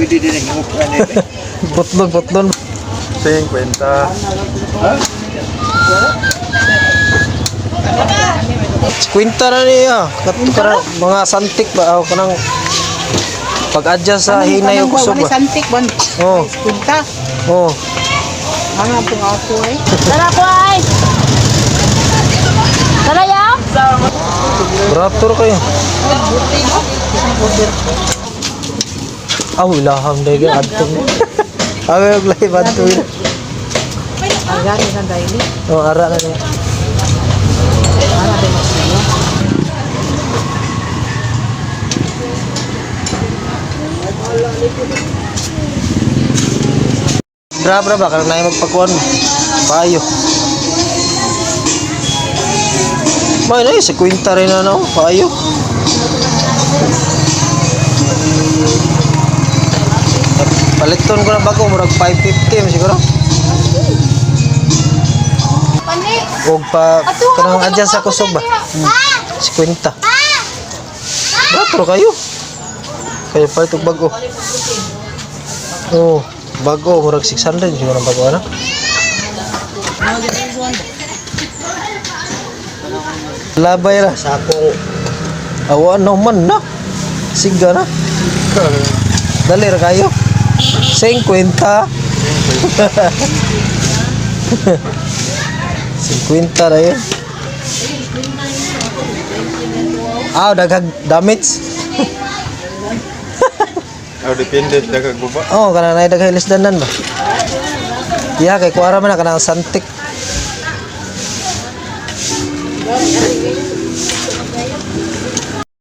Pwede din ang himok na nila. Putlon, putlon. 50. Kwenta na niya. Kato mga santik ba? O, kanang pag-adjust sa hinay o kusog ba? Santik bon. Oh, Punta. oh. Mga pong ako eh. Tara ko ay. Tara yaw. Raptor kayo. Aw, ilaham na yun. Adto. Aw, live adto. Agari sa daily. Oh, ara na niya. Ara din mo. Bra, bra ba? Karang na magpakuan. Payo. May na sa kwinta rin na no? Payo. Paliton ko na bago, murag 550 man siguro. Pani. Og pa kanang adyan sa kusog ba? 50. Bra, pero kayo. Kayo palit og bago. Oh, bago murag 600 siguro ang bago ano? Labay ra sa akong awa no man na. Siga na. Dali ra kayo. 50. 50 ra yun. Ah, daghag damage. Oh, depende daghag buba. Oh, kanang naay daghang ilisdanan ba? Yeah, kay kuara man na kanang santik.